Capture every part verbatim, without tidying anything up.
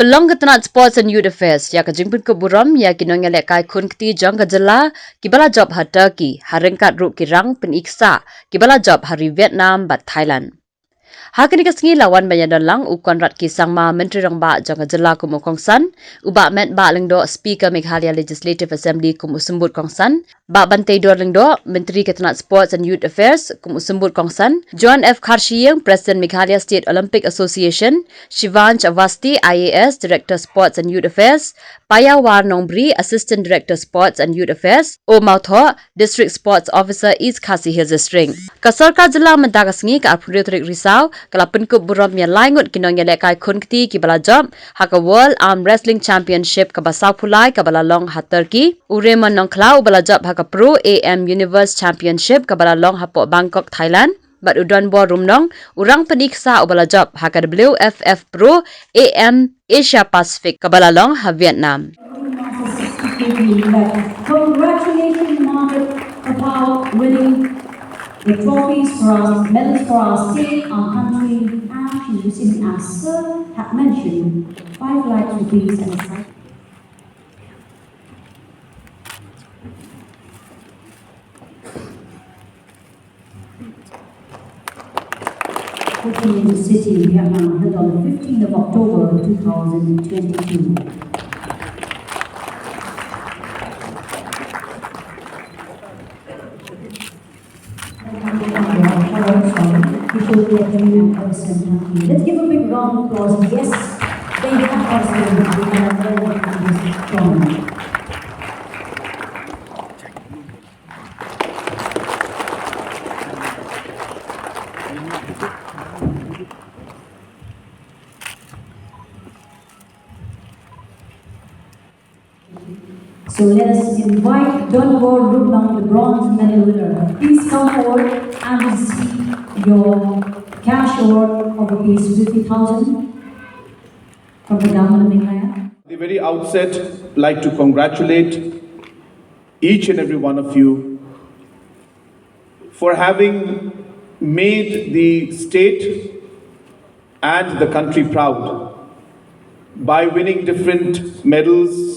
Pynlong ka tnat Sports and Youth Affairs ïa ka jingpynkup burom ïa ki nongïalehkai khun kti jong ka jylla kiba la jop ha Turkey, ha ryngkat ruh ki rang pyni ksah kiba la jop ha ri Vietnam bad Thailand. Ha kane ka sngi la wan ban ïadon lang u Conrad K Sangma, Myntri Rangbah jong ka jylla kum u kongsan, u Bah Metbah Lyngdoh, Speaker Meghalaya Legislative Assembly kum u symbud kongsan, Bah Banteidor Lyngdoh, Myntri ka tnat Sports and Youth Affairs kum u symbud kongsan, John F Kharshiing, President Meghalaya State Olympic Association, Shivansh Awasthi, I A S, Director Sports and Youth Affairs, Paiawar Nongbri, Assistant Director Sports and Youth Affairs, O Mawthoh, District Sports Officer, East Khasi Hills District. Ka sorkar jylla mynta ka sngi ka arphew hynriew tarik Risaw ka la pynkup burom ïa lai ngut ki nongïalehkai khun kti kiba la jop ha ka World Arm Wrestling Championship kaba sawphew lai kaba la long ha Turkey. U Raymond Nongkhlaw uba la jop ha ka Pro A M Universe Championship kaba la long hapoh Bangkok, Thailand, bad u Donbor Rumnong, u rang pyni ksah uba la jop ha ka W F F Pro A M Asia Pacific kaba la long ha Vietnam. Congratulations, Margaret, for winning the trophies for us, medals for our state, our country, and she received, as Sir had mentioned, five lakhs rupees and a cycle. Ho Chi Minh City, Vietnam, held on the fifteenth of October two thousand twenty-two. Let's give a big round of applause. Yes, they have us in this tournament. So let us invite Donbor Rumnong, the bronze medal winner. Please come forward and receive your cash award of rupees fifty thousand from the government of Meghalaya. At the very outset, like to congratulate each and every one of you for having made the state and the country proud by winning different medals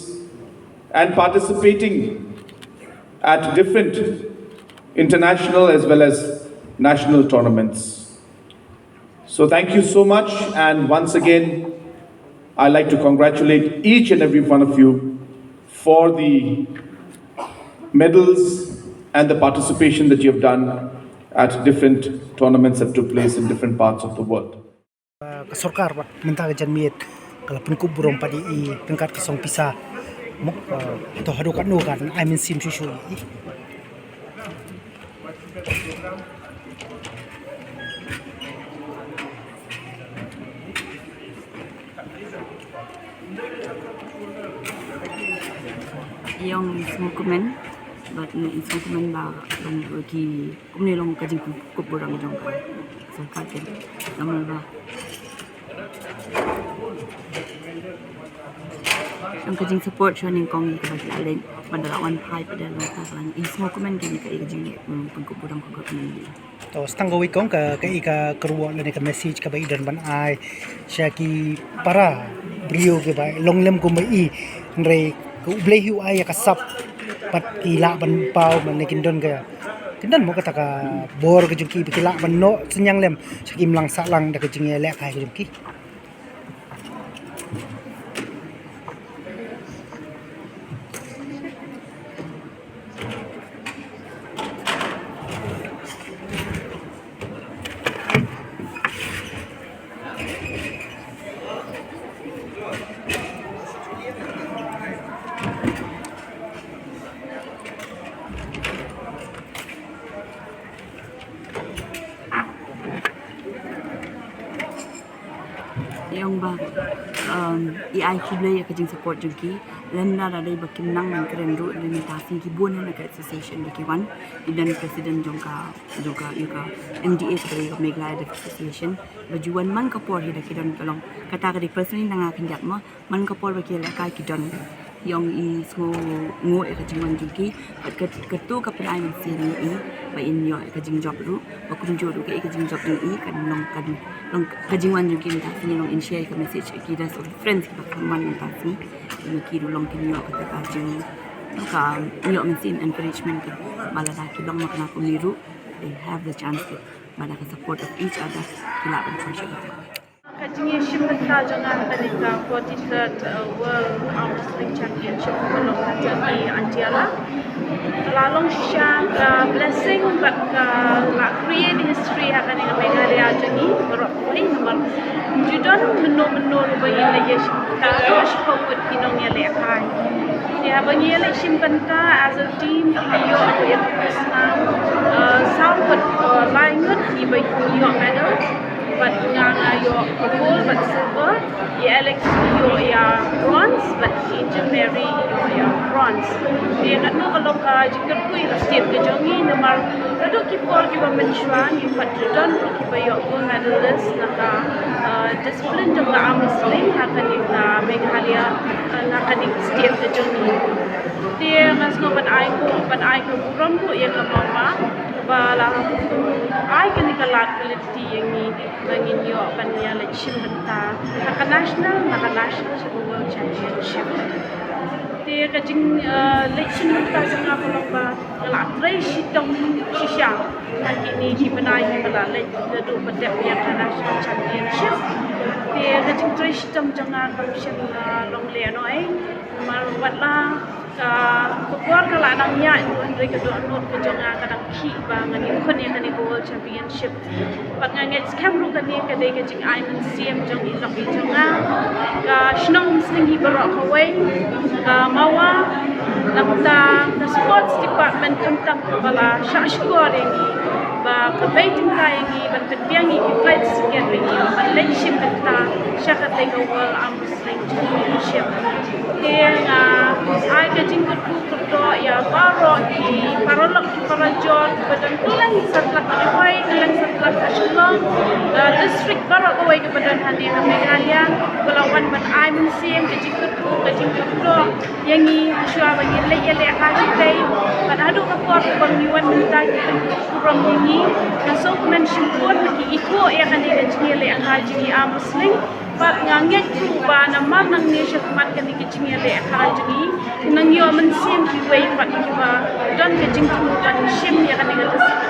and participating at different international as well as national tournaments. So thank you so much, and once again, I'd like to congratulate each and every one of you for the medals and the participation that you have done at different tournaments that took place in different parts of the world. Ka sorkar ba mynta ka janmiet ka la pynkup burom pat ïa i ryngkat ka song pisa. Mok, eh, to haduh katno kan ai mynsiem shuh shuh ïa i. Ïong sngewkmen bad ngi sngewkmen ba ban ki kumne long ka jingkup burom jong ka sorkar. Namar ba long ka jingsupport sha nyngkong ïa kaba ki la leit, ba da la wan phai, ba da la wan phai, ba la ïa sngewkmen ïa ka jingkup burom ka government. To, sa tang kawei kong ka, ka i ka kyrwoh lane ka message kaba i don ban ai sha ki para briew kiba long lem kumba i, hynrei ka U Blei hi u ai ïa ka sap bad ki lah ban paw, mane kin don ka, kin don mo kata ka bor ka jong ki ba ki lah ban noh synñiang lem sha ki imlang sahlang da ka jingïalehkai ka jong ki. Ïong ba, um, i ai khublei ïa ka jingsupport jong ki. Lem da da dei ba kim nang ban kren ruh, lem ta sing ki bun na ka association ba ki wan. I don president jong ka, jong ka, ïa ka M D A, ka dei ka Meghalaya Deaf Association. Ba ju wan man ka por hi da ki don ka long. Kata ka dei personally na nga khyndiat mo, man ka por ba ki lehkai ki don. Ïong i sngew nguh ïa ka jingwan jong ki, bad ka, kato ka pynai mynsiem ïa i ba in ïoh ïa ka jingjop ruh, ba kumjuh ruh kaei ka jingjop jong i kan long, kan long ka jingwan jong ki mynta ka sngi, long in share ïa ka message ïa ki rest of the friends kiba khlem wan mynta ka sngi. Ïa ki ruh long kin ïoh kata ka jing, ka ïoh mynsiem encouragement ka ba lada ki long ma kane kumne ruh, they have the chance to, ba da ka support of each other ki lah ban kham shakri. Ka jingïashim bynta jong nga ha kane ka forty-third, uh, World Arm Wrestling Championship kaba long ha Turkey, Antalya. Ka la long shisha ka blessing bad ka la create history ha kane ka Meghalaya jong ngi baroh kawei, namar ju don mynno mynno ruh ba ngin leit ïashim bynta, ka shiphew ngut ki nongïalehkai. Te haba ngi ïaleit shim bynta as a team, ngi ïoh ïa ka first round, uh, saw ngut, uh, lai ngut kiba ïoh medal. Bad nga, nga ïoh gold bad silver, i Alex i ïoh ïa bronze, bad i Angel Mary i ïoh ïa bronze. Te katno ka long ka jingkyrkhu ïa ka state ka jong ngi, namar naduh ki por kiba mynshuwa ngim pat ju don kiba ïoh gold medalist na ka, uh, discipline jong ka arm wrestling ha kane ka Meghalaya, uh, na kane ka state ka jong ngi. Te nga sngew ban ai ko, ban ai ka burom ruh ïa ka MAWA ba la ai kane ka lad ka lynti ïa ngi ba ngin ïoh ban ïaleit shim bynta na ka national, na ka national sha ka world championship. Te ka jing, eh, leit shim bynta jong nga ka long ba nga la trei shitom shisha ha kine ki bnai kiba la leit, naduh ba dep ïa ka national championship. Te ka jingtrei shitom jong nga kam shym, eh, long lehnohei, namar wat la ka, ka por ka la nang ïaid, hynrei ka dohnud ka jong nga ka dang khih ba ngan ïakhun ïa kane ka World Championship. Bad nga ngeit skhem ruh kane ka dei ka jingai mynsiem jong i lok i jong nga. Ka shnong Umsning hi baroh kawei, ka MAWA, nangta ka sports department khamtam kaba la shah shkor ïa ngi ba ka bei tyngkai ïa ngi ban pynbiang ïa ki flight ticket ïa ngi ban leit shim bynta sha katei ka World Arm Wrestling Championship. Te nga ai ka jingkyrkhu kyrdoh ïa baroh ki paralok ki parajor kiba don kylleng satlak ka Ri Bhoi, kylleng satlak ka Shillong, ka district baroh kawei kiba don hangne ha Meghalaya, ba la wan ban ai mynsiem ka jingkyrkhu ka jingkyrdoh ïa ngi hashwa ba ngi leit ïalehkai shatei. Bad haduh ka por kaba ngi wan mynta ki pynkup burom ïa ngi. Nga sngewkmen shibun ba ki ithuh ïa kane ka jingïalehkai jong ngi arm wrestling. Bad nga ngeit ruh ba namar nangne shakhmat kane ka jingïalehkai jong ngi, nang ïoh mynsiem kiwei pat kiba don ka jingthmu ban shim ïa kane ka discipline.